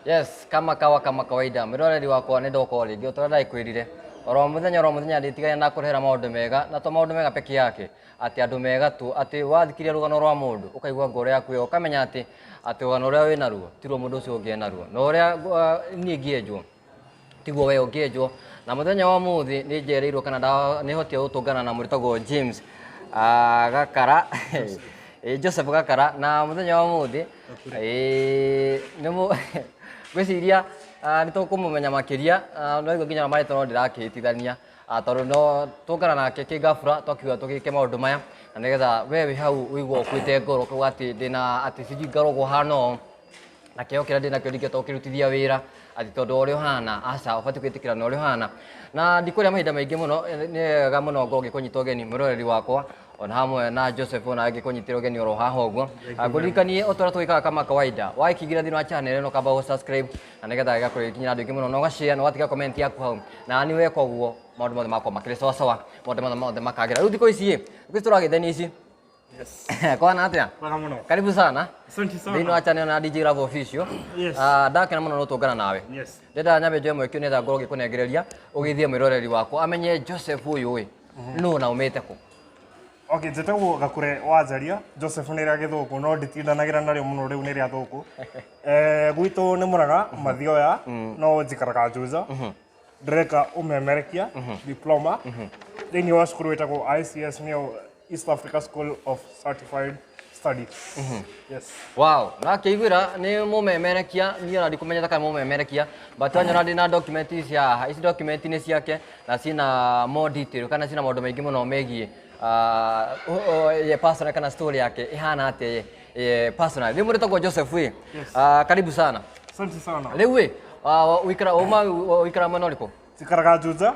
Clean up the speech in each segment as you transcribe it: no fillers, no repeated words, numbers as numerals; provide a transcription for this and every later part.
Yes, kama kawa kama kawaida mwiroreri wakwa nĩ ndoka o rĩngĩ ũtorĩa ndakwĩrire oro mũthenya ndĩtigane na kũrehera maũndũ mega na to maũndũ mega peke yake atĩ andũ mega tu atĩ wathikiria rũgano rwa mũndũ ũkaigua ngoro yaku ĩyo ũkamenya atĩ rũgano rũrĩa wĩ naruo tiruo mũndũ ũcio ũngĩ enaruo na ũrĩa niĩ ngĩenjwo tiguo we ũngĩenjwo. Na mũthenya wa ũmũthĩ nĩ njereirwo kana nĩ hotire gũtũngana na mũrĩtagwo James Gakara, Joseph Gakara. Na mũthenya wa ũmũthĩ nĩ ngwĩciria nĩ tũkũmũmenya makĩria. No igua nginya marĩtwa no ndĩrakĩhĩtithania tondũ no tũngana nake kĩngabura twakiuga tũgĩke maũndũ maya na nĩgetha we wĩ hau ũigua ũkuĩte ngoro ũkauga atĩ ndĩna atĩ sijui ngarogwo hana ũũ na kĩheo kĩrĩa ndĩnakĩo ndingĩhota gũkĩrutithia wĩra atĩ tondũ ũrĩa ũhana aca ũbatiĩ gwĩtĩkĩra na ũrĩa ũhana. Na ndikũrĩa mahinda maingĩ mũno, nĩ wega mũno ngorwo ngĩkũnyita ũgeni mwĩroreri wakwa ona hamwe na Joseph ona ngĩkũnyitĩra ũgeni oro haha ũguo. Ngũririkanie o ta ũrĩa tũgĩkaga kama kawaida wakĩingĩra thĩinĩ wa channel ĩno kamba gũ subscribe na nĩgetha ĩgakorwo ĩgĩkinyĩra andũ aingĩ mũno na ũgashare na ũgatiga comment yaku hau na nĩ weka ũguo maũndũ mothe makorwo makĩrĩ sawa sawa, maũndũ mothe makagĩra. Rĩu thikũ ici thikũ ici tũragĩthenia ici. Yes. Kwana atia? Wega mũno. Karibu sana. Asante sana. Thĩinĩ wa channel na DJ Love Official. Yes. Ndakena mũno nĩ nawe. Yes. Ndenda nyambe njoe mweke nĩgetha ngorwo ngĩkũnengereria ũgeithie mwĩroreri wakwa amenye Joseph ũyũ ĩ nũ na umĩte kũ. Okay, njĩtagwo Gakure wa Njaria, Joseph nĩ rĩa gĩthũngũ no nditindanagĩra narĩo mũno rĩu nĩ rĩa thũngũ. Gwitũ nĩ Mũrang'a, Mathioya, no njikaraga Juja. Ndĩreka ũmemerekia, diploma, thĩinĩ wa cukuru ĩtagwo ICS nĩyo East Africa School of Certified Studies. Yes. Wow, nakĩiguĩra nĩ mũmemerekia niĩ ona ndikũmenyete kana mũmemerekia but wanyona ndĩ na document ici haha, ici document nĩ ciake na ciĩna more detail kana ciĩna maũndũ maingĩ mũno megiĩ ye personal kana story yake ĩhana atĩa ye personal. Rĩu mũrĩtagwo Joseph ĩ. Yes. Karibu sana. Asante sana. Rĩu ĩ ũikara uma ũikara mwena ũrĩkũ? Njikaraga Juja,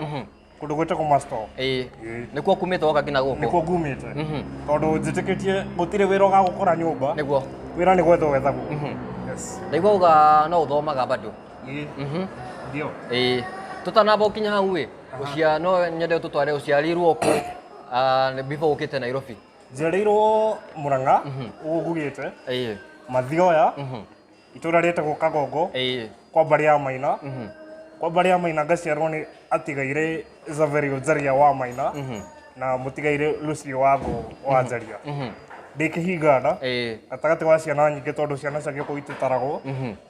kũndũ gwĩtagwo Masto. Ĩĩ. Nĩkuo kumĩte woka nginya gũkũ? Nĩkuo ngumĩte. Tondũ njĩtĩkĩtie gũtirĩ wĩra ũgagũkora nyũmba. Nĩguo. Wĩra nĩ gwethwo wethagwo. Yes. Ndaigua uga no ũthomaga bado. Ĩĩ. Ndio. Ĩĩ. Tũtanamba gũkinya hau ĩ, ũcia no nyende tũtware ũciarĩirwo kũ before ũkĩte Nairobi? Njiarĩirwo Mũrang'a, ũguo ngugĩte. Ĩĩ. Mathioya, itũra rĩtagwo Kagongo, kwa mbarĩ ya Maina. Kwa mbarĩ ya Maina ngaciarwo nĩ atigaire Zaverio Njaria wa Maina na mũtigaire Lucy Wango wa Njaria. Ndĩ kĩhinganda gatagatĩ wa ciana nyingĩ tondũ ciana cia gĩkũyũ ititaragwo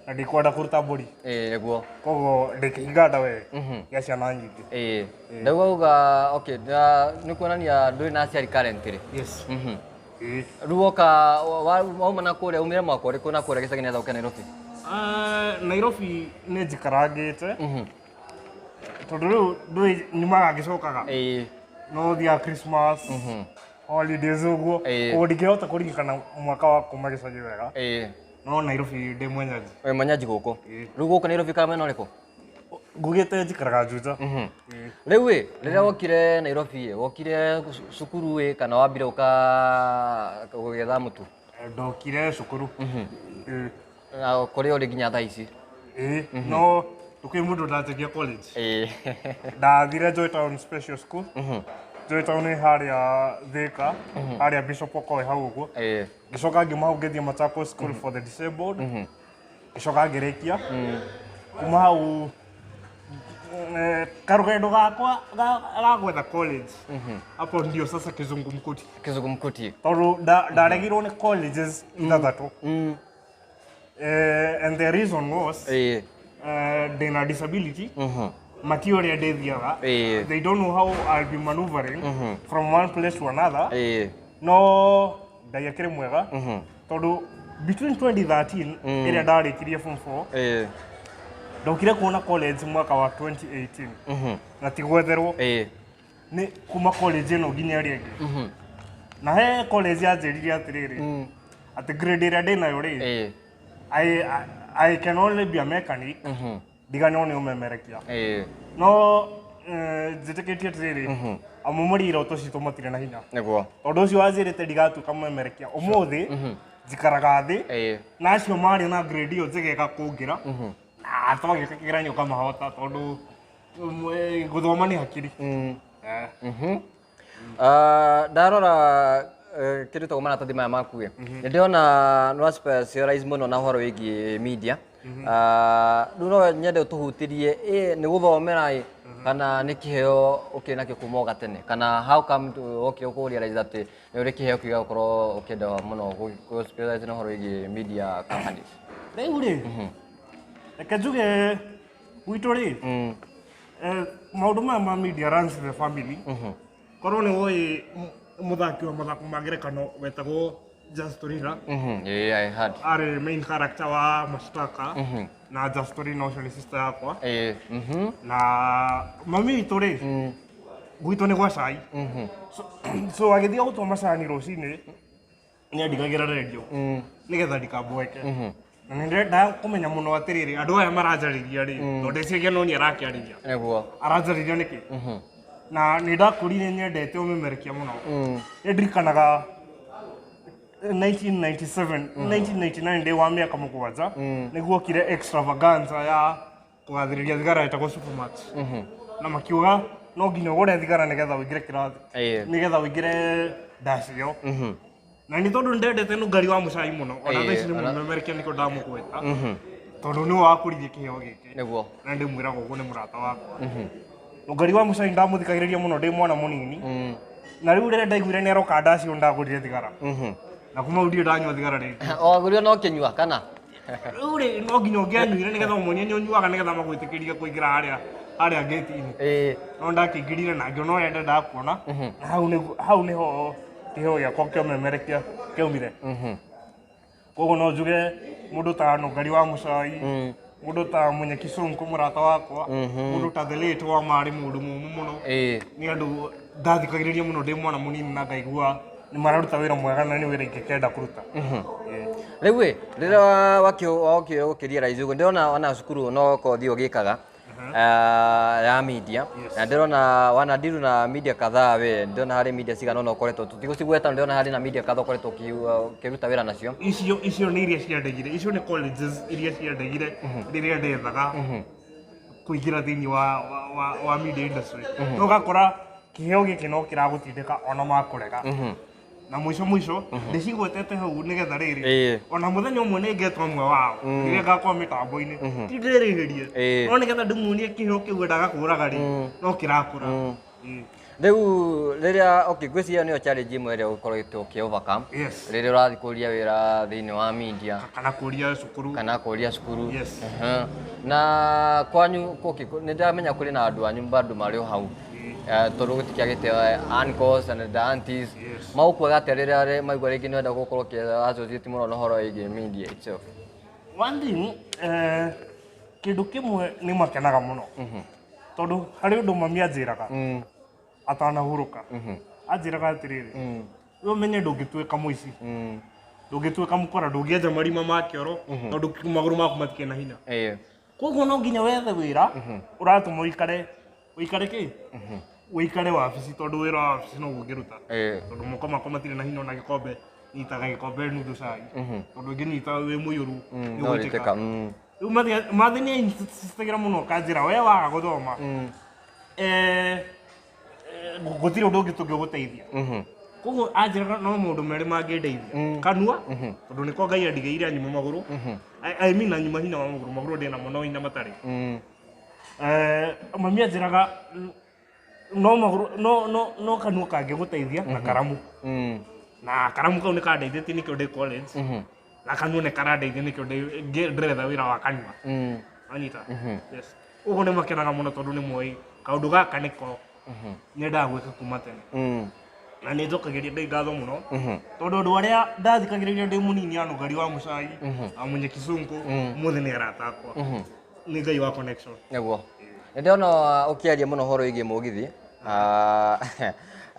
na ndikwenda kũruta mbũri. Ĩĩ nĩguo. Koguo ndĩ kĩhinganda we gĩa ciana nyingĩ. Ĩĩ. Ndaigua uga okay, nĩ kuonania ndũrĩ na aciari currently. Yes. Ĩĩ. Rĩu woka wauma na kũrĩa umire mwaka ũrĩkũ na kũrĩa gĩcagi nĩgetha ũke Nairobi? Nairobi nĩ njikarangĩte tondũ rĩu ndũĩ nyumaga ngĩcokaga. Ĩĩ. No thiaga Christmas, holidays ũguo. Koguo ndingĩhota kũririkana mwaka wa kuma gĩcagi wega. Ĩĩ. No Nairobi ndĩ mwenyeji. Wĩ mwenyeji gũkũ. Rĩu gũkũ Nairobi kana mwena ũrĩkũ? Ngugĩte njikaraga Juja. Rĩu ĩ rĩrĩa wokire Nairobi ĩ wokire cukuru ĩ kana wambire ũka gũgĩetha mũtu? Ndokire cukuru. Ĩĩ. Na kũrĩa ũrĩ nginya thaa ici? Ĩĩ, no ndũkĩrĩ mũndũ ndanjagia college. Ĩĩ. Ndathire Joy Town Special School. Joy Town nĩ harĩa Thika, harĩa Bishop Okoe hau ũguo. Ĩĩ. Ngĩcoka ngiuma hau ngĩthiĩ Machakos School for the Disabled. Ngĩcoka ngĩrĩkia. Kuma hau karũgendo gakwa ga gwetha college. Hapo ndio sasa kizungumkuti. Kizungumkuti. Tondũ ndaregirwo nĩ colleges ithathatũ. And the reason was ndĩna disability. Matiũĩ ũrĩa ndĩthiaga. They don't know how I'll be maneuvering from one place to another. No Ngai akĩrĩ mwega tondũ between 2013 ĩrĩa ndarĩkirie form 4 ndokire kuona college mwaka wa 2018 na ti gwetherwo nĩ kuma college ĩno nginya ĩrĩa ĩngĩ. Na he college yanjĩrire atĩrĩrĩ atĩ grade ĩrĩa ndĩnayo rĩ I can only be a mechanic ndiganĩrwo nĩ ũmemerekia. No njĩtĩkĩtie atĩrĩrĩ amwe iroto citũ matirĩ na hinya. Nĩguo. Tondũ ũcio wanjĩrĩte ndigatuĩka mũmemerekia ũmũthĩ njikaraga thĩ na acio marĩ na grade ĩyo njegega kũngĩra na twagĩka kĩgeranio kamahota tondũ gũthoma nĩ hakiri. Ndarora kĩndũ tagwo maratathi maya maku ĩ nĩ ndĩrona nĩ wa specialize mũno na ũhoro wĩgiĩ media. Rĩu no nyende ũtũhutirie nĩ gũthomera ĩ kana nĩ kĩheo ũkĩrĩ nakĩo kuma o gatene, kana how come wokire ũkũ realize atĩ nĩ ũrĩ kĩheo kĩu gĩa gũkorwo ũkĩenda mũno gũ specialize na ũhoro wĩgiĩ media companies? Rĩu rĩ, reke njuge gwitũ rĩ, maũndũ maya ma media runs the family. Korwo nĩ woĩ mũthaki wa mathako ma ngerekano wetagwo Justorina. Yeah, I heard. Arĩ main character wa Mashtaka. Na Justorina ũcio nĩ sister yakwa. Na mami witũ rĩ, gwitũ nĩ gwa cai. So agĩthiĩ gũtua macani rũcinĩ nĩ andigagĩra redio nĩgetha ndikamboeke. Na nĩ ndĩrenda kũmenya mũno atĩrĩrĩ, andũ aya maranjarĩria rĩ, tondũ ndĩciragia no niĩ arakĩarĩria. Nĩguo. Aranjarĩria nĩkĩ? Na nĩ ndakũrire nyendete ũmemerekia mũno. Nĩ ndirikanaga 1997, 1999 ndĩ wa mĩaka 7, nĩguo okire extravaganza ya kũgathĩrĩria thigara ĩtagwo Supermax. Na makiuga no nginya ũgũre thigara nĩgetha ũingĩre kĩrathi. Nĩgetha ũingĩre ndaci ĩyo. Na nĩ tondũ ndendete nũngari wa mũcai mũno, ona thaa ici nĩ mũmemerekia nĩkĩo ndamũgweta. Tondũ nĩwe wakũririe kĩheo gĩkĩ. Nĩguo. Na ndĩmwĩraga ũguo nĩ mũrata wakwa. Nũngari wa mũcai ndamũthikagĩrĩria mũno ndĩ mwana mũnini. Na rĩu rĩrĩa ndaiguire nĩ aroka ndaci ĩyo ndagũrire thigara. Na kuma hau ndirĩ ndanyua thigara rĩngĩ. Wagũrire no ũkĩnyua kana? Rĩu rĩ, no nginya ũngĩanyuire nĩgetha ũmuonie nĩ ũnyuaga nĩgetha magwĩtĩkĩrie kũingĩra harĩa gate-inĩ. No ndakĩingĩrire na ngĩona ũrĩa ndendaga kuona. Na hau nĩho kĩheo gĩakwa kĩa ũmemerekia kĩaumire. Koguo no njuge mũndũ ta Nũngari wa Mũcai, mũndũ ta Mũnyeki Sonko mũrata wakwa, mũndũ ta The Late wa Marĩ mũndũ mũmũ mũno. Nĩ andũ ndathikagĩrĩria mũno ndĩ mwana mũnini na ngaigua nĩ mararuta wĩra mwega na nĩ wĩra ingĩkenda kũruta. Rĩu ĩ, rĩrĩa wakĩũra gũkĩrealize ũguo, ndĩrona ona cukuru no kothi ũgĩkaga ya media. Na ndĩrona wana deal na media kadhaa we, ndĩrona harĩ media cigana ũna ũkoretwo, tũtigũcigweta, ndĩrona harĩ na media kadhaa ũkoretwo ũkĩruta wĩra nacio. Icio nĩ iria ciandegire, icio nĩ colleges iria ciandegire rĩrĩa ndethaga kũingĩra thĩinĩ wa media industry. No ũgakora kĩheo gĩkĩ no kĩragũtindĩka ona makũrega. Na mũico mũico ndĩcigwetete hau nĩgetha rĩrĩ, ona mũthenya ũmwe nĩ ngetwo ũmwe wao rĩrĩa ngakorwo mĩtambo-inĩ, ti ndĩrĩhĩrie, no nĩgetha ndĩmuonie kĩheo kĩu endaga kũraga rĩ, no kĩrakũra. Rĩu rĩrĩa okay, ngwĩciria nĩyo challenge ĩmwe ĩrĩa ũkoretwo ũkĩ overcome. Rĩrĩa ũrathiĩ kũria wĩra thĩinĩ wa media. Kana kũria cukuru. Kana kũria cukuru. Na kwanyu okay, nĩ ndĩramenya kũrĩ na andũ anyu bado marĩ o hau. Tondũ gũtikĩagĩte uncles and the aunties. Maũkuaga atĩa rĩrĩa maigua rĩngĩ nĩ wenda gũkorwo ũkĩ associate mũno na ũhoro wĩgiĩ media itself? One thing, kĩndũ kĩmwe nĩ makenaga mũno. Tondũ harĩ ũndũ mami anjĩraga atanahurũka. Anjĩraga atĩrĩrĩ, we ũmenye ndũngĩtuĩka mũici, ndũngĩtuĩka mũkora, ndũngĩenja marima ma kĩoro tondũ magũrũ maku matikĩrĩ na hinya. Koguo no nginya wethe wĩra ũratũma ũikare kĩ? Ũikare wabici tondũ wĩra wa wabici no ũngĩruta. Tondũ moko makwa matirĩ na hinya ona gĩkombe nyitaga gĩkombe nuthu cai. Tondũ ũngĩnyita wĩ mũiyũru nĩ ũgũitĩka. Rĩu mathi nĩ insistagĩra mũno akanjĩra we waga gũthoma, gũtirĩ ũndũ ũngĩ tũngĩgũteithia. Koguo anjĩraga no maũndũ merĩ mangĩndeithia. Kanua, tondũ nĩko Ngai andigĩire anyuma magũrũ. I mean anyuma hinya wa magũrũ, magũrũ ndĩna mo no hinya matarĩ. Mami anjĩraga no magũrũ, no kanua kangĩgũteithia na karamu. Na karamu kau nĩ kandeithĩtie nĩkĩo ndĩ college. Na kanua nĩ karandeithia nĩkĩo ndĩretha wĩra wa kanua. Wanyita? Yes. Ũguo nĩ makenaga mũno tondũ nĩ moĩ kaũndũ gaka nĩko nyendaga gwĩka kuma tene. Na nĩ njokagĩria Ngai ngatho mũno tondũ andũ arĩa ndathikagĩrĩria ndĩ mũnini a Nũngari wa Mũcai, a Mũnyeki Sonko, ũmũthĩ nĩ arata akwa. Nĩ Ngai wa connection. Nĩguo. Nĩ ndĩrona ũkĩaria mũno ũhoro wĩgiĩ mũgithi.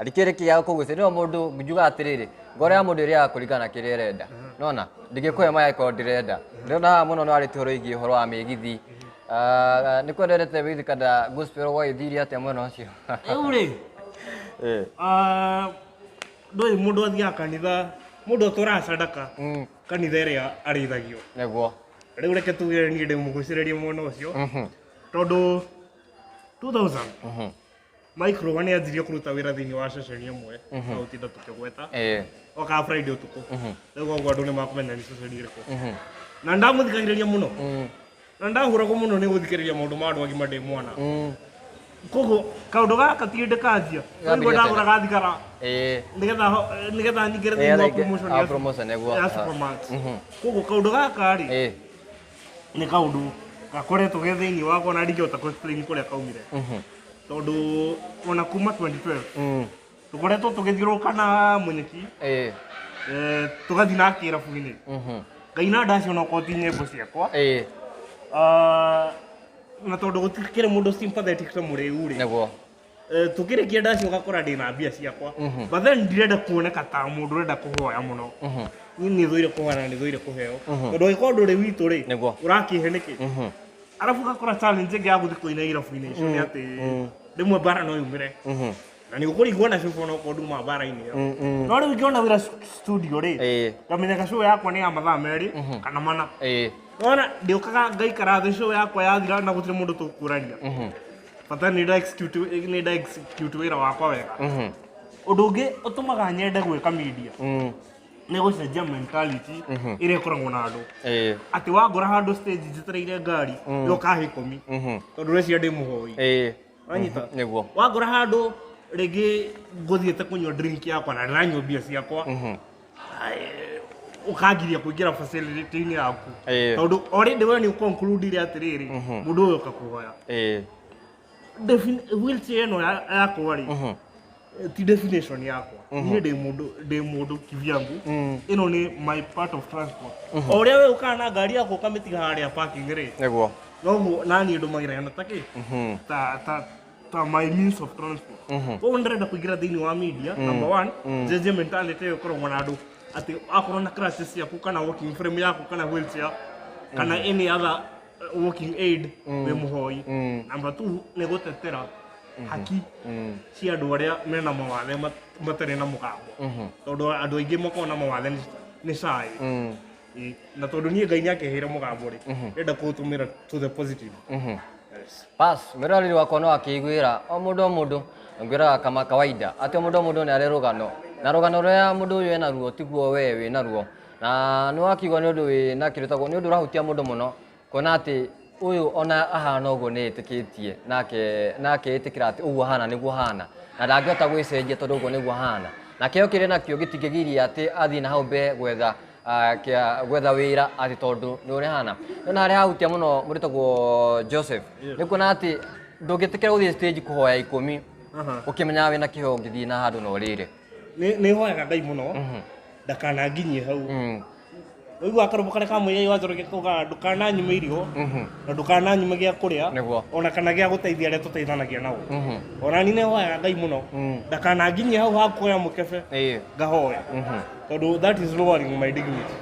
Rikĩrĩ kĩa kũgucia nĩyo mũndũ njugaga atĩrĩrĩ, ngoro ya mũndũ ĩrĩaga kũringana na kĩrĩa ĩrenda. Nona ndingĩkũhe maya angĩkorwo ndĩrenda. Ndĩrona haha mũno nĩ warĩtie ũhoro wĩgiĩ ũhoro wa mĩgithi. Nĩ kwendete mĩgithi kana gospel gwagĩthiire atĩa mwena ũcio? Rĩu rĩ, ndũĩ mũndũ athiaga kanitha, mũndũ atwaraga sadaka kanitha ĩrĩa arĩithagio. Nĩguo. Rĩu reke tuge niĩ ndĩmũgucĩrĩrie mwena ũcio tondũ 2000 Mike Rũga nĩ anjirie kũruta wĩra thĩinĩ wa ceceni ĩmwe no gũtinda tũkĩgweta. Okaga Friday ũtukũ. Rĩu koguo andũ nĩ makũmenya nĩ ceceni ĩrĩkũ. Na ndamũthikagĩrĩria mũno. Na ndahũragwo mũno nĩ gũthikĩrĩria maũndũ ma andũ agima ndĩ mwana. Koguo kaũndũ gaka ti hĩndĩ kanjia. Koguo ndagũraga thigara nĩgetha nyingĩre thĩinĩ wa promotion ya promotion nĩguo ya Supermax. Koguo kaũndũ gaka rĩ nĩ kaũndũ gakoretwo ge thĩinĩ wakwa na ndingĩhota kũ explain kũrĩa kaumire. Tondũ ona kuma 2012 tũkoretwo tũgĩthiũrũrũka na Munyeki, tũgathiĩ na kĩrabu-inĩ. Ngaina ndacio no ti nyĩmbo ciakwa. Na tondũ gũtikĩrĩ mũndũ sympathetic ta mũrĩu rĩ, nĩguo tũkĩrĩkia ndacio ũgakora ndĩna mbia ciakwa, but then ndirenda kuoneka ta mũndũ ũrenda kũhoya mũno. Niĩ nĩ thũire kũhoya na nĩ thũire kũheo, tondũ angĩkorwo ndũrĩ witũ rĩ, Nĩguo. ũrakĩhe nĩkĩ? Arabu ũgakora challenge ĩngĩ ya gũthiĩ kũina irabu-inĩ icio nĩ atĩ rĩmwe mbara no yumĩre, na nĩ ũkũringwo na cuba onokorwo nduma mbara-inĩ ĩyo. No rĩu ingĩona wĩra studio rĩ, ngamenyaga show yakwa nĩ ya mathaa 2 kana 4. Wona ndĩũkaga ngaikara thĩ, show yakwa yathira na gũtirĩ mũndũ tũkũrania, bata nĩ nda execute, nĩ nda execute wĩra wakwa wega. Ũndũ ũngĩ ũtũmaga nyende gwĩka media nĩ gũcenjia mentality ĩrĩa ĩkoragwo na andũ, atĩ wangora handũ stage njetereire ngari yoka 10, tondũ ũreciria ndĩ mũhoi. Wanyita? Nĩguo. Wangora handũ rĩngĩ ngũthiĩte kũnyua drink yakwa na ndĩranyua mbia ciakwa, ũkangiria kũingĩra facility-inĩ yaku, tondũ already we nĩ ũconclude atĩrĩrĩ, mũndũ ũyũ ũka kũhoya. Wheelchair ĩno yakwa rĩ, ti definition yakwa. Niĩ ndĩ mũndũ kivyangu. Ĩno nĩ my part of transport. O ũrĩa we ũkaga na ngari yaku ũkamĩtiga harĩa parking rĩ, Nĩguo. Noguo naniĩ ndũmagĩra ĩno ta kĩ ta my means of transport. Koguo ndĩrenda kũingĩra thĩinĩ wa media, number one, njenjie mentality ĩyo ĩkoragwo na andũ atĩ akorwo na crutches ciaku kana walking frame yaku kana wheelchair kana any other walking aid, wĩ mũhoi. Number two, nĩ gũtetera haki cia andũ arĩa mena mawathe matarĩ na mũgambo, tondũ andũ aingĩ makoragwo na mawathe nĩ shy. Ĩ, na tondũ niĩ Ngai nĩ akĩheire mũgambo rĩ, ndĩrenda kũũtũmĩra to the positive. Yes. Bas, mwĩroreri wakwa no akĩiguĩra o mũndũ o mũndũ ngwĩraga kama kawaida atĩ o mũndũ o mũndũ nĩ arĩ rũgano, na rũgano rũrĩa mũndũ ũyũ ena ruo tiguo we wĩ naruo, na nĩ wakiuga nĩ ũndũ wĩ na kĩndũ tagwo nĩ ũndũ ũrahutia mũndũ mũno, kuona atĩ ũyũ ona ahana ũguo nĩ ĩtĩkĩtie nake nake ĩtĩkĩra atĩ ũguo ahana nĩguo ahana, na ndangĩhota gwĩcenjia tondũ ũguo nĩguo ahana, na kĩo kĩrĩ nakĩo gĩtingĩgiria atĩ athiĩ na hau mbere gwetha gwetha wĩra atĩ tondũ nĩ ũrĩa hana. Nĩ harĩa hahutia mũno mũrĩtagwo Joseph, nĩ kuona atĩ ndũngĩtĩkĩra gũthiĩ stage kũhoya 10 ũkĩmenyaga wĩna kĩheo ũngĩthiĩ na handũ na ũrĩre. Nĩ hoyaga Ngai mũno ndakananginyie hau. Ũigua karũmbo karĩa ka Mũigai wa Njoroge kaugaga ndũkananyume irio na ndũkananyume gĩa kũrĩa ona kana gĩa gũteithia arĩa tũteithanagia nao. Ona niĩ nĩ hoyaga Ngai mũno ndakananginyie hau ha kuoya mũkebe ngahoya, tondũ that is lowering my dignity.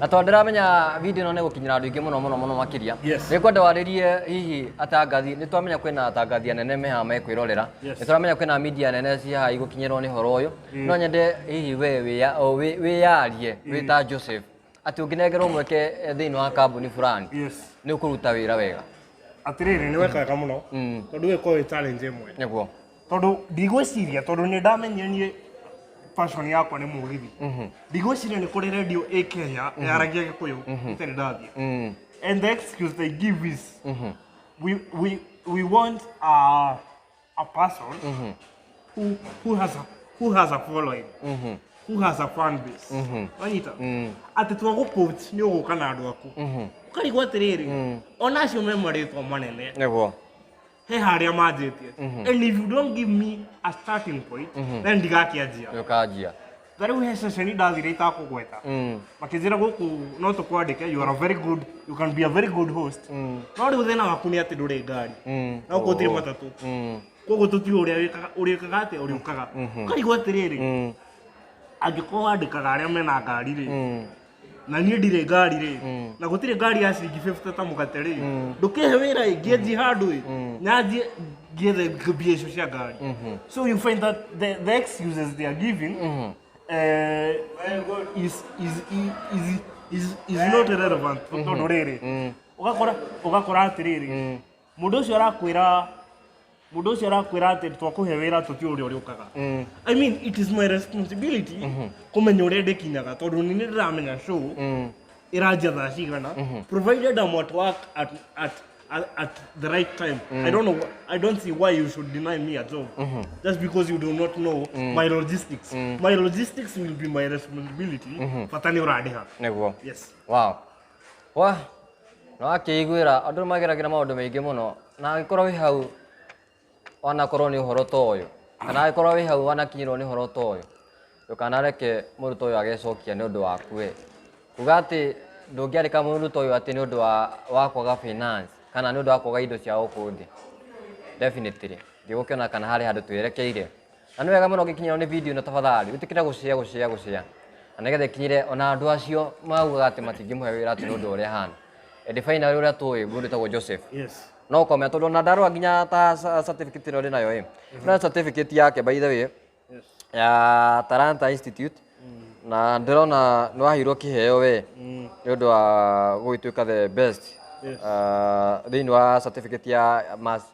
Na tondũ ndĩramenya video ĩno nĩ gũkinyĩra andũ aingĩ mũno mũno mũno makĩria, nĩ kwenda warĩrie hihi atangathi. Nĩ twamenya kwĩna atangathi anene me haha mekwĩrorera, nĩ tũramenya kwĩna media nene ci haha igũkinyĩrwo nĩ ũhoro ũyũ. No nyende hihi we wĩyarie wĩ ta Joseph atĩ ũngĩnengerwo mweke thĩinĩ wa kambuni fulani, nĩ ũkũruta wĩra wega? Atĩrĩrĩ, nĩ weka wega mũno, tondũ ĩkorwo ĩ challenge ĩmwe, tondũ ndigwĩciria, tondũ nĩ ndamenyire niĩ passion yakwa nĩ mũgithi, ndigwĩciria nĩ kũrĩ radio ĩ Kenya yaragia Gĩkũyũ itarĩ ndathiĩ. And the excuse they give is we want a person who has a following, who has a fan base. Wanyita? Atĩ twagũ coach nĩ ũgũka na andũ aku, ũkarigwo atĩrĩrĩ, ona acio me marĩtwa manene, he harĩa manjĩtie, and if you don't give me a starting point, then ndigakĩanjia. Nĩ ũkanjia. Ta rĩu he ceceni ndathire itakũgweta, makĩnjĩra gũkũ no tũkwandĩke, you are a very good, you can be a very good host, no rĩu thĩna waku nĩ atĩ ndũrĩ ngari no gũtirĩ matatũ, koguo tũtiũĩ ũrĩa ũrĩkaga atĩa ũrĩũkaga. Ũkarigwo atĩrĩrĩ, angĩkorwo wandĩkaga arĩa mena ngari rĩ, na niĩ ndirĩ ngari rĩ, na gũtirĩ ngari ya ciringi 50 ta mũgate rĩ, ndũkĩhe wĩra ĩ, ngĩanjie handũ ĩ, nyanjie ngĩethe mbia icio cia ngari. So you find that the excuses they are giving is not relevant, tondũ rĩrĩ, ũgakora atĩrĩrĩ, mũndũ ũcio arakwĩra atĩ twakũhe wĩra, tũtiũĩ ũrĩa ũrĩũkaga. I mean, it is my responsibility kũmenya ũrĩa ndĩkinyaga, tondũ nĩ ndĩramenya show. Ĩranjia thaa cigana, provided I'm at work at the right time. I don't know, I don't see why you should deny me a job just because you do not know my logistics. My logistics will be my responsibility, bata nĩ ũrandĩha. Nĩguo. Yes. Wow, wa no akĩiguĩra andũ nĩ mageragĩra maũndũ maingĩ mũno, na angĩkorwo wĩ hau wanakorwo nĩ ũhoro ta ũyũ, kana angĩkorwo wĩ hau wanakinyĩrwo nĩ ũhoro ta ũyũ, ndũkanareke mũrutwo ũyũ agecokia nĩ ũndũ waku we kuga atĩ ndũngĩandĩka mũrutwo ũyũ atĩ nĩ ũndũ wa kwaga finance kana nĩ ũndũ wa kwaga indo cia gũkũ thĩ. Definitely ndigũkĩona kana harĩ handũ twĩrekeire, na nĩ wega mũno ũngĩkinyĩrwo nĩ video ĩno, tafadhali wĩtĩkĩre gũshare, gũshare, gũshare, na nĩgetha ĩkinyĩre ona andũ acio maugaga atĩ matingĩmũhe wĩra atĩ nĩ ũndũ ũrĩa ahana. Ĩndĩ finally ũrĩa tũĩ mũndũ wĩtagwo Joseph Yes. No kũmenya tondũ ona ndarora nginya ta certificate ĩno ndĩ nayo ĩ na certificate yake, by the way, ya Talanta Institute, na ndĩrona nĩ waheirwo kĩheo we nĩ ũndũ wa gũgĩtuĩka the best Yes. thĩinĩ wa certificate ya mass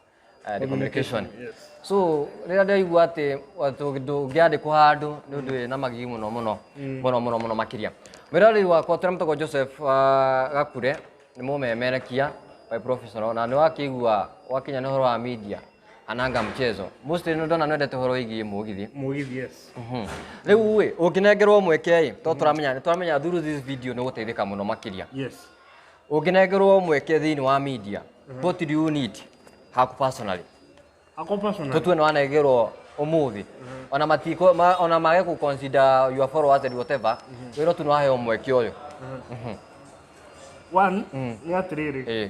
communication. Yes. So rĩrĩa ndĩraigua atĩ ndũngĩandĩkwo handũ nĩ ũndũ wĩna magigi mũno mũno mũno mũno mũno makĩria. Mwĩroreri wakwa, tũrĩa mũtagwo Joseph Gakure nĩ mũmemerekia by professional, na nĩ wakĩigua wakinya nĩ ũhoro wa media ananga mchezo mostly nĩ ndona nĩwendete ũhoro wĩgiĩ mũgithi. Mũgithi, yes. Rĩu ĩ ũngĩnengerwo mweke ĩ, to tũramenya nĩ tũramenya through this video nĩ gũteithĩka mũno makĩria. Yes. Ũngĩnengerwo mweke thĩinĩ wa media, what do you need haku personally? Ako personally. Tũtue nĩ wanengerwo ũmũthĩ, ona matiko ona mage kũ consider your followers and whatever, wĩra tu nĩ waheo mweke ũyũ. One nĩ atĩrĩrĩ,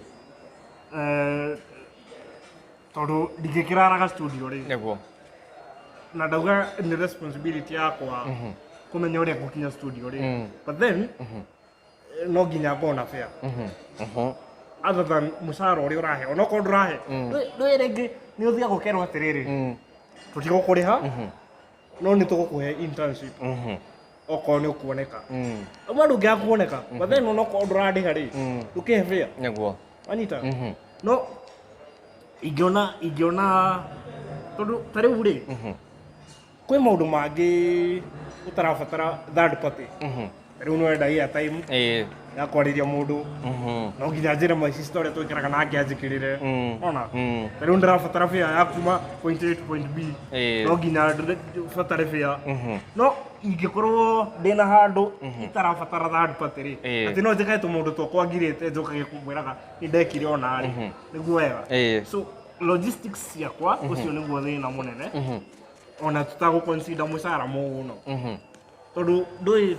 tondũ ndingĩkĩraraga studio rĩ, Nĩguo. Na ndauga nĩ responsibility yakwa kũmenya ũrĩa ngũkinya studio rĩ, but then no nginya ngorwo na fare other than mũcara ũrĩa ũrahe, onokorwo ndũrahe. Ndũĩ rĩngĩ nĩ ũthiaga ũkerwo atĩrĩrĩ, tũtigũkũrĩha no nĩ tũgũkũhe internship okorwo nĩ ũkuoneka. Ũmwe ndũngĩaga kuoneka, but then onokorwo ndũrandĩha rĩ, ndũkĩhe fare. Nĩguo. Wanyita? No ingĩona tondũ ta rĩu rĩ, kwĩ maũndũ mangĩ ũtarabatara third party. Ta rĩu nĩ wenda airtime ya kwarĩria mũndũ, no nginya njĩre my sister ũrĩa twĩkĩraga nake anjĩkĩrĩre. Ona ta rĩu ndĩrabatara fare ya kuma point A to point B, no nginya batare fare. No ingĩkorwo ndĩna handũ itarabatara third party rĩ, atĩ no njĩkage tũmaũndũ twakwa ngirĩte njũkage kũmwĩraga nĩ ndekire ona rĩ, nĩguo wega. So logistics ciakwa, ũcio nĩguo thĩna mũnene, ona tutagũ consider mũcara mũno, tondũ ndũĩ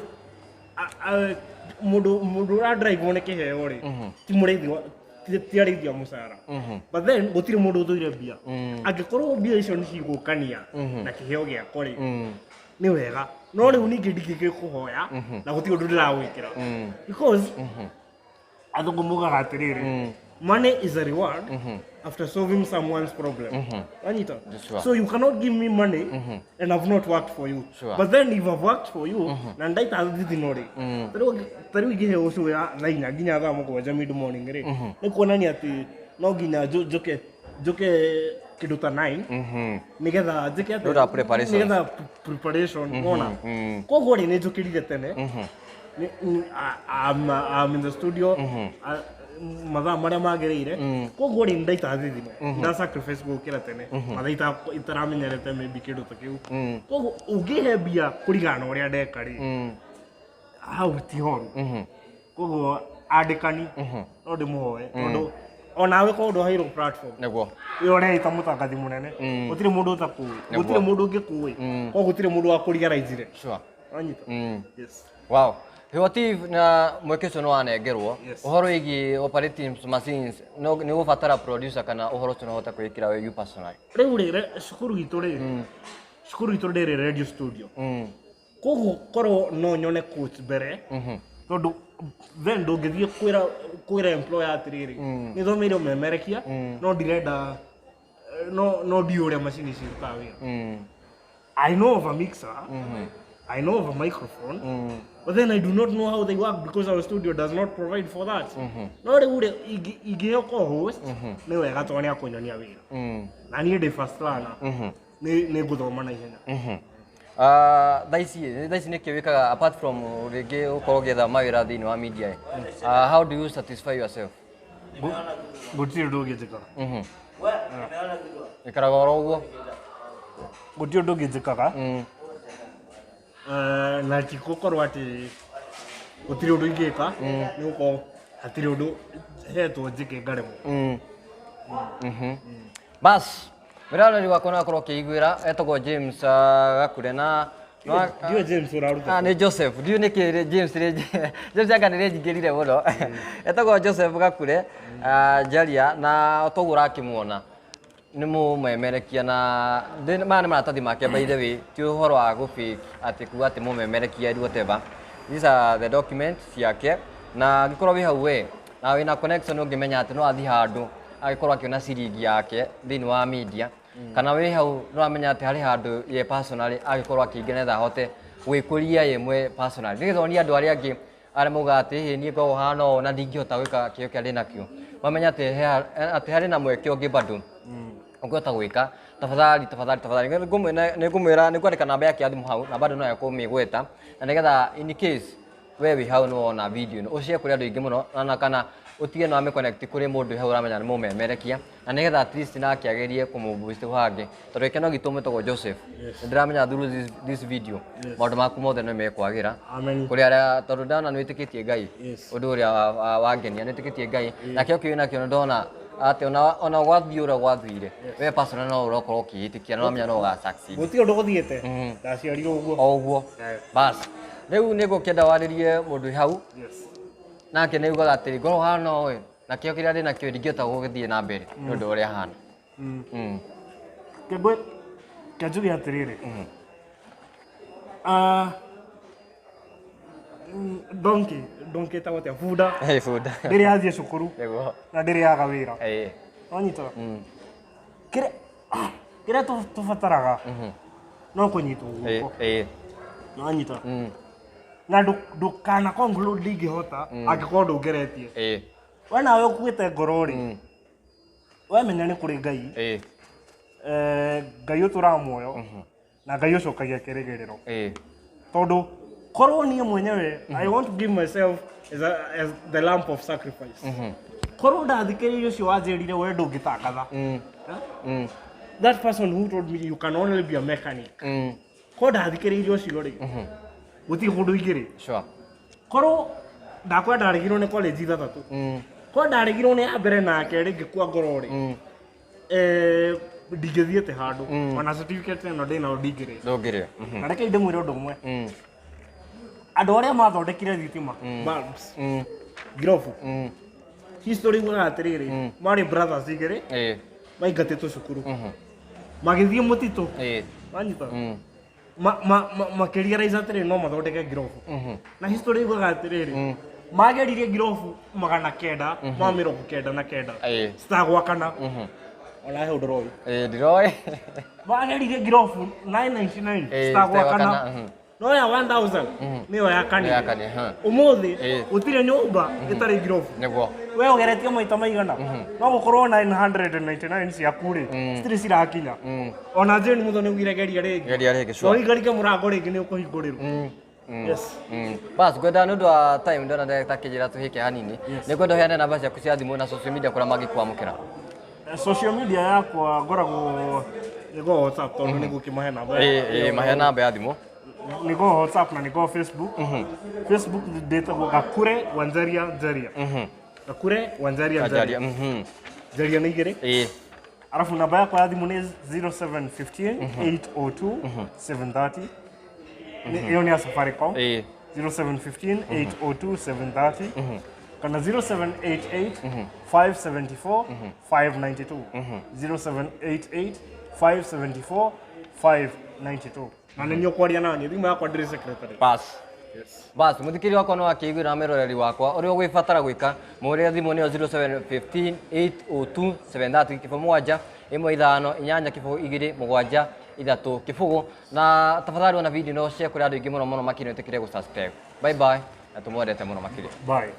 mũndũ ũradrive nĩ kĩheo rĩ, ti mũrĩithi ti arĩithi a mũcara. But then gũtirĩ mũndũ ũthũire mbia. Angĩkorwo mbia icio nĩ cigũkania na kĩheo gĩakwa rĩ, nĩ wega. No rĩu ningĩ ndingĩkũhoya na gũtirĩ ũndũ ndĩragwĩkĩra, because athũngũ mugaga atĩrĩrĩ, money is a reward after solving someone's problem. Wanyita? Sure. So you cannot give me money and I've not worked for you. But then if I've worked for you na ndaita thithino rĩ, ta rĩu ingĩheo ũcio ya thaa 4 nginya thaa 7 mid morning rĩ, nĩ kuonania atĩ no nginya njũke kĩndũ ta 9 nigetha njĩke atĩ Nĩ ũndũ wa preparations. Nĩgetha preparation wona. Koguo rĩ, nĩ njũkĩrire tene. I'm in the studio mathaa marĩa magĩrĩire. Koguo rĩ, ndaita thithino, nda sacrifice gũkĩra tene mathaa itaramenyerete, maybe kĩndũ ta kĩu. Koguo ũngĩhe mbia kũringana na ũrĩa ndeka rĩ, hau ti horu. Koguo andĩkani no ndĩmũhoe, tondũ onawe korwo ndwaheirwo platform Nĩguo. ĩyo ũreita mũtangathi mũnene, gũtirĩ mũndũ ũtakũĩ, gũtirĩ mũndũ ũngĩkũĩ. Koguo gũtirĩ mũndũ wa kũrigaraidzire. Wanyita? Yes. Wow. What if na mweke ũcio nĩ wanengerwo Yes. ũhoro wĩgiĩ operating machines, no nĩ ũgũbatara producer kana ũhoro ũcio no ũhote kwĩĩkĩra we you personally? Rĩu rĩ, cukuru itũ rĩ, cukuru itũ ndĩrĩ radio studio. Koguo korwo no nyone coach mbere, tondũ then ndũngĩthiĩ kwĩra employer atĩrĩrĩ, nĩ thomeire ũmemerekia no ndirenda no ndiũĩ ũrĩa macini cirutaga wĩra. I know of a mixer, I know of a microphone, but then I do not know how they work because our studio does not provide for that. No rĩu rĩ, ingĩheo co-host nĩ wega tondũ nĩ akũnyonia wĩra. Na niĩ ndĩ fast learner, nĩ ngũthoma na ihenya. Thaa ici nĩkĩ wĩkaga apart from rĩngĩ ũkorwo ũgĩetha mawĩra thĩinĩ wa media? How do you satisfy yourself? Gũtirĩ ũndũ ũngĩ njĩkaga. Ĩkaraga oro ũguo? Gũtirĩ ũndũ ũngĩ njĩkaga. Na ti gũkorwo atĩ gũtirĩ ũndũ ingĩka, nĩ gũkorwo hatirĩ ũndũ hetwo njĩke ngaremwo. Bas, mwĩroreri wakwa no akorwo ũkĩiguĩra etagwo James Gakure na Ndiũĩ James ũraruta. Nĩ Joseph, ndiũĩ nĩkĩ James James anga nĩ rĩnjingĩrire mũno. Etagwo Joseph Gakure Njaria na toguo ũrakĩmuona nĩ mũmemerekia na maya nĩ maratathi make by the way, ti ũhoro wa gũ-fake atĩ kuga atĩ mũmemerekia whatever. These are the documents ciake na angĩkorwo wĩ hau we na wĩna connection ũngĩmenya atĩ no athiĩ handũ agĩkorwo akĩona ciringi yake thĩinĩ wa media kana wĩ hau no amenya atĩ harĩ handũ ye personally agĩkorwo akĩingĩra nĩgetha ahote gwĩkũria ye mwe personally nĩgetha onie andũ arĩa angĩ arĩa maugaga atĩ hĩ niĩ ngoragwo hana ũũ na ndingĩhota gwĩka kĩo kĩrĩa ndĩnakĩo mamenya atĩ harĩ na mweke ũngĩ bado ũngĩhota gwĩka. Tafadhali tafadhali tafadhali nĩngũmwĩra nĩngwandĩka namba yake ya thimũ hau na bado no ekũmĩgweta na nĩgetha in case we wĩ hau nĩwona video ĩno ũshare kũrĩ andũ aingĩ mũno na kana ũtige no amĩconnect kũrĩ mũndũ hau ũramenya nĩ mũmemerekia na nĩgetha at least nake agerie kũmũboost hangĩ tondũ gĩkeno gitũ mwĩtagwo Joseph. Nĩndĩramenya through this video maũndũ maku mothe nĩ mekwagĩra kũrĩ arĩa tondũ ndona nĩwĩtĩkĩtie Ngai ũndũ ũrĩa wangenia nĩwĩtĩkĩtie Ngai na kĩo kĩu nakĩo nĩndona atĩ ona gwathiĩ ũrĩa gwathire we personal no ũrokorwo ũkĩĩtĩkia na ũramenya no ũga succeed. Gũtirĩ ũndũ gũthiĩte ndaciarirwo ũguo o ũguo. Bas rĩu nĩngũkĩenda warĩrie mũndũ hau nake nĩ ugaga atĩrĩ ngorwo hana ũũ na kĩo kĩrĩa ndĩnakĩo ndingĩhota gũgĩthiĩ na mbere nĩ ũndũ ũrĩa hana. Ke njuge atĩrĩrĩ, donkey donkey ĩtagwo atĩa? Bunda. Bunda ndĩrĩ yathiĩ cukuru na ndĩrĩ yaga wĩra. Wanyita? Kĩrĩa tũbataraga no kũnyitwo guoko. Wanyita? Na ndũkana conclude ndingĩhota angĩkorwo ndũngeretie. We nawe ũkuĩte ngoro rĩ, we menya nĩ kũrĩ Ngai. Ngai ũtũraga muoyo na Ngai ũcokagia kĩrĩgĩrĩro. Tondũ korwo niĩ mwenyewe I want to give myself as the lamp of sacrifice. Korwo ndathikĩrĩirie ũcio wanjĩrire we ndũngĩtangatha. That person who told me you can only be a mechanic. Korwo ndathikĩrĩirie ũcio rĩ, gũtirĩ kũndũ ingĩrĩ. Korwo ndakwa ndaregirwo nĩ college ithathatũ. Korwo ndaregirwo nĩ ya mbere na ya kerĩ ngĩkua ngoro rĩ, ndingĩthiĩte handũ. Ona certificate ĩno ndĩnayo ndingĩrĩ. Ndũngĩrĩ. Na reke ndĩmwĩre ũndũ ũmwe. Andũ arĩa mathondekire thitima, bulbs, ngirobu, history yugaga atĩrĩrĩ, marĩ brothers igĩrĩ, maingatĩtwo cukuru. Magĩthiĩ mũtitũ. Wanyita? Makĩrealize atĩrĩrĩ no mathondeke ngirobu. Na history yugaga atĩrĩrĩ, mageririe ngirobu 999. Citagwakana. Ona he ũndũ ũroĩ. Ndiroĩ. Mageririe ngirobu 999 citagwakana. No ya 1000 nĩyo yakanire. Ũmũthĩ gũtirĩ nyũmba ĩtarĩ ngirobu. Nĩguo. We ũgeretie maita maigana no gũkorwo 999 ciaku rĩ citirĩ cirakinya. Ona Jane Muthoni augire geria rĩngĩ. Geria rĩngĩ sure. No igarike mũrango rĩngĩ nĩ ũkũhingũrĩrwo. Yes. Bas ngwenda nĩ ũndũ wa time ndona ndagĩka kĩnjĩra tũhĩke hanini. Nĩ ngwenda ũheane namba ciaku cia thimũ na social media kũrĩa mangĩkwamũkĩra. Social media yakwa ngoragwo nĩgo WhatsApp tondũ nĩguo kĩmahe namba. Mahe namba ya thimũ. Nĩgo WhatsApp na nĩgo Facebook. Facebook ndĩtagwo Gakure Wanjaria Njaria. Gakure Wanjaria Njaria. Njaria nĩ igĩrĩ. Arabu namba yakwa ya thimũ nĩ 0715 802 730. Ĩyo nĩ ya Safaricom. 0715 802 730. Kana 0788 574 592. 0788 574 592. Na nĩ ũkwaria naniĩ thimũ yakwa ndĩrĩ secretary. Bas. Bas, mũthikĩri wakwa no akĩiguĩra na mwĩroreri wakwa ũrĩa ũgwĩbatara gwĩka mũhũrĩre thimũ nĩyo 0715 802 730 kĩbũgũ 7 1 5 8 0 2 7 3 0 na tafadhali ona video no share kũrĩ andũ aingĩ mũno mũno makĩria wĩtĩkĩre gũ subscribe. Bye bye na tũmwendete mũno makĩria. Bye.